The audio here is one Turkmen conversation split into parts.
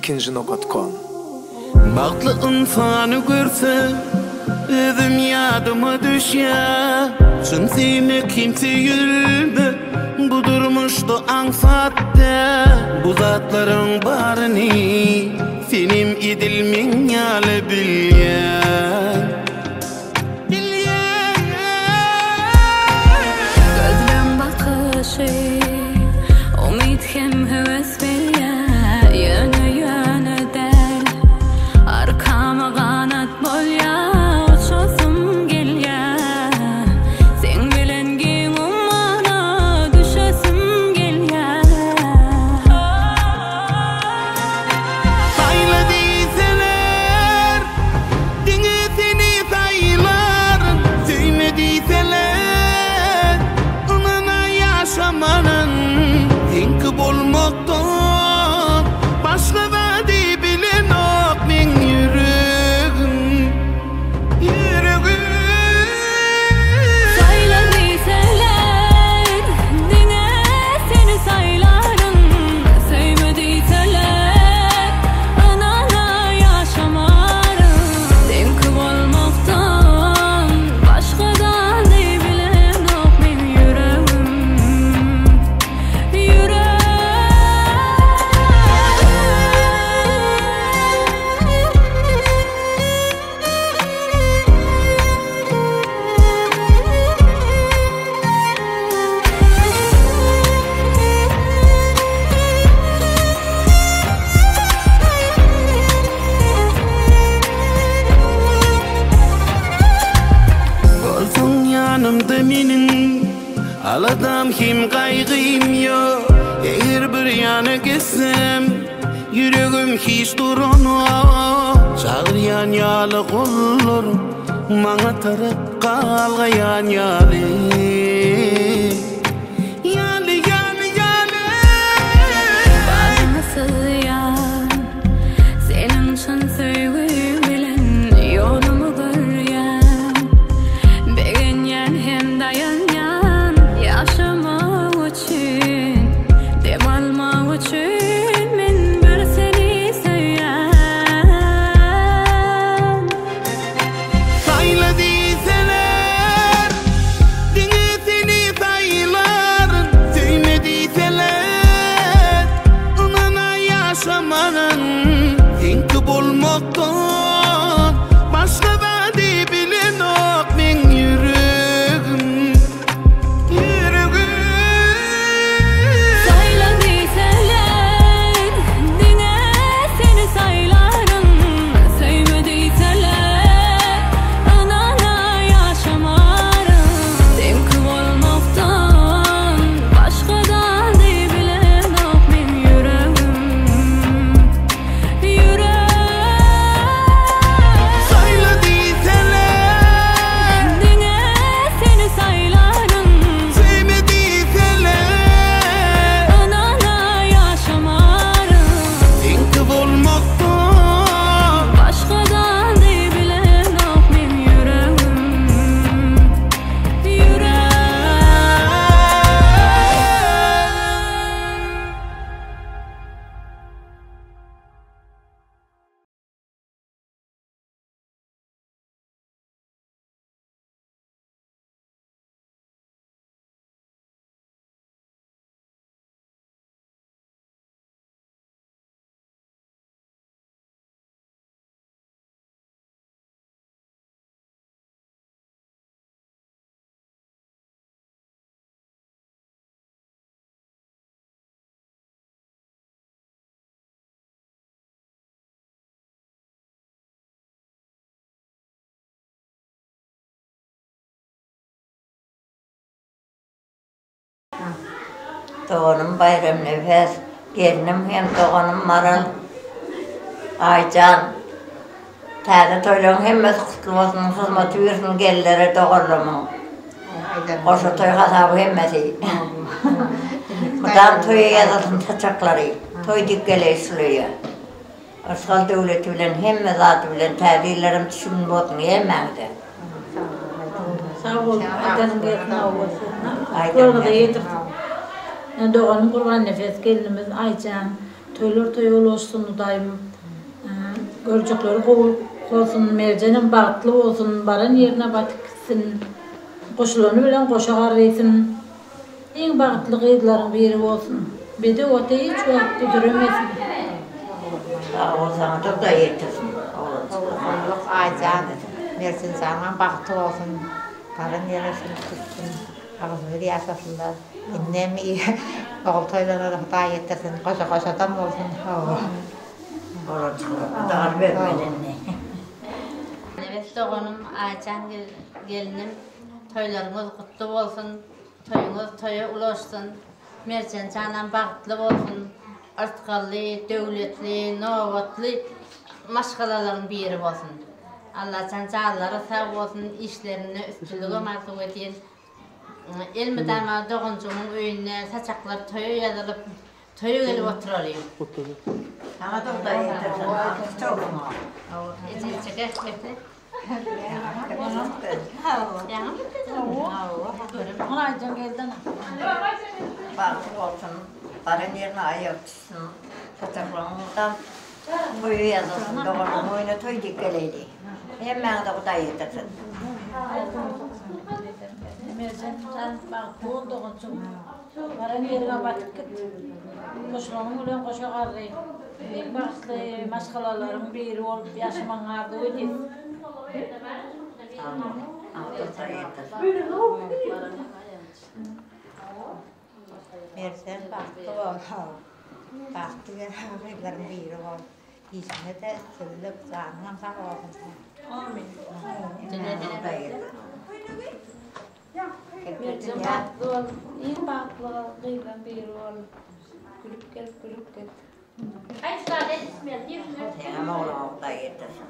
Ilkinji nokat kom. Bagtly ynsany görsem özüm ýadyma düşýär Çyn söýmek hem söýülmek bu durmuşda aňsat däl Bu zatlaryň baryny senem edil meň ýaly bilýäň Bilýäň. Gözleň bakyşy umyt hem höwes berýär, ýöne ýöne däl. Arkama ganat bolýar, uçasym gelýär. Seň bilen giň ummana düşesim gelýär. Saýla diýseler, diňe seni saýlaryn, Söýme diýseler, ynana ýaşamaryn. Seňki bolmakdan başga zady bilenok meň ýüregim, ýüregim. Saýla diýseler, diňe seni saýlaryn, Söýme diýseler, ynana ýaşamaryn. Seňki bolmakdan başga zady bilenok meň ýüregim, ýüregim. Bolsaň ýanymda meniň Aladam hem gaýgym ýok Eger bir ýana gitsem Ýüregim hiç duranok Çagyrýan ýaly gollaryň Maňa tarap galgaýan ýaly Ýaly, ýaly, ýaly. Baryňy syzýan Seniň çyn söýgüň bilen ýolumy görýän Begenýän hem daýanýan ýaşamak üçin Dem almak üçin men bir seni söýýän. Saýla diýseler, diňe seni saýlaryn, Söýme diýseler, ynana ýaşamaryn. Seňki bolmakdan başga zady bilenok meň ýüregim, ýüregim. Saýla diýseler, diňe seni saýlaryn, Söýme diýseler, ynana ýaşamaryn. Seňki bolmakdan başga zady bilenok meň ýüregim, ýüregim. Saýla diýseler, Diňe seni saýlaryn, söýme diýseler, ynana ýaşamaryn. Seňki bolmakdan Başga zady bilenok meň ýüregim, ýüregim. Doganym Baýramnepes, gelnim hem doganym Maral, Aýjan. Täze toýlaryň hemmesi gutly bolsun, hyzmaty buýursun gelinlere doganlarymyň. Goşa toý hasaby hemmesi. Mydam toýa ýazylsyn saçaklary. Toý diýip geleý şul öýe. Yrsgal döwleti bilen hemme zady bilen täze ýyllaram düşümli bolsun hemmäňize. Sag bol aýdanyň gelsin sag bolsun. Görgüde ýetirsin. Doganym Gurbannepes gelnimiz Aýjan. Toýlar toýa ulaşsyn Hudaýym görjekleri gowy bolsun Merjenem bagtly bolsun baran ýerine batyp gitsin goşulany bilen goşa garrysyn iň bagtly gyzlaryň biri bolsun bedew ata hiç wagt büdüremesin. Sag bol saňa-da Hudaý ýetirsin oglanjyklar. Aýjan Merjenjanyňam bagty bolsun baran ýerine sürüp gitsin. Agzybir ýaşasynlar. Indem ogul toýlaryna Hudaý ýetirsin. Goşa goşadan bolsun. Hawa. Oglanjyklara dar bermeli indi. Nebes doganym Aýjan gelnim toýlaryňyz gutly bolsun toýuňyz toýa ulaşsyn Merjen janam bagtly bolsun yrsgally döwletli nobatly maşgalalaryň biri bolsun Allajan janlary sag bolsun işlerinde üstünligem arzuw edýän Elmydama doganjygymyň öýünde saçaklar toýa ýazylyp, toýa gelip oturalyň. Saňa-da Hudaý ýetirsin, alkyş çowlugyňa. Eje çeke. Bagtly bolsun, baran ýerine aýagy düşsün, saçaklaryňyzam toýa ýazylsyn, doganlaryň öýüne toý diýip geleýli. Hemmäňize Hudaý ýetirsin. Merjen jan bagtly bol doganjygym. Baran ýeriňe batyp git. Goşulanyň bilen goşa garry. Iň bagtly maşgalalaryň biri bolup ýaşamagyňy arzuw edýäs. Sag bol. Hudaý ýetirsin. Merjen bagtly bol. Bagtly gyzlaryň biri bol. Işiňde-de üstünlik, janyňam sag bolsun. Amin. Merjen bagtly bol, iň bagtly gyzlaň biri bol. Gülüp gelip gülüp git. Seňem ogluňa Hudaý ýetirsin.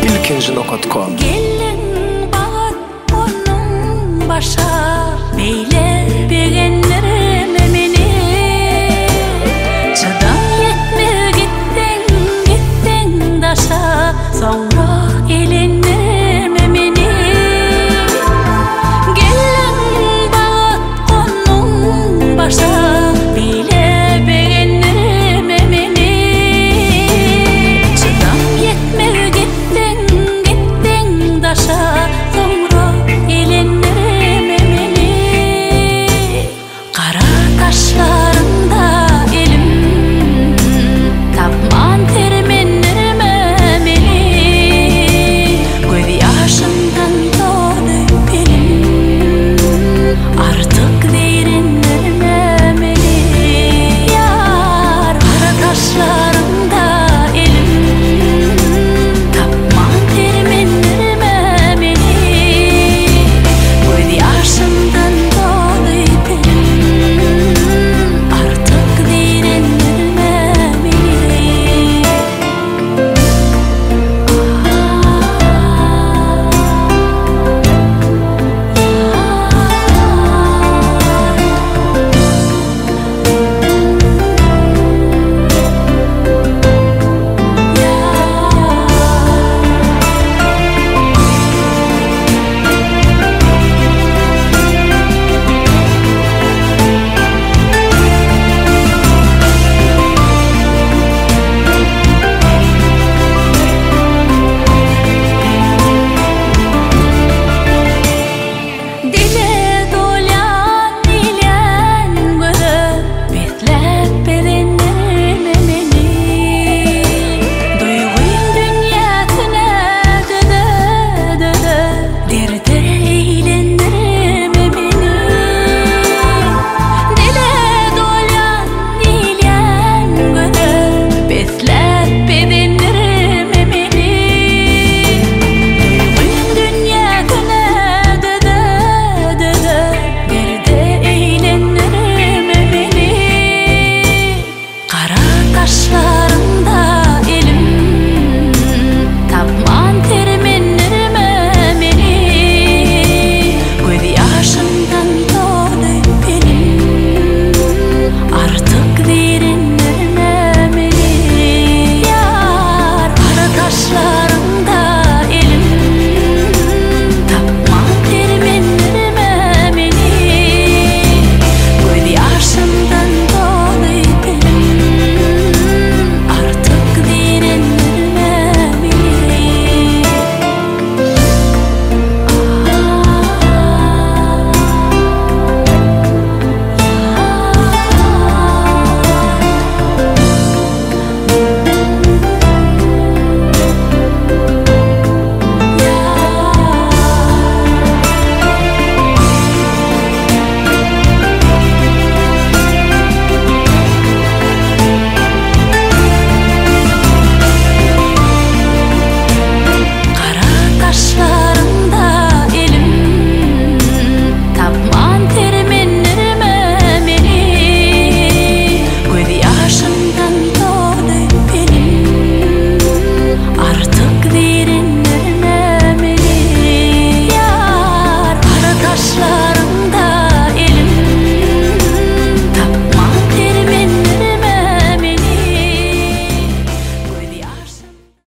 Ilkinji nokat kom.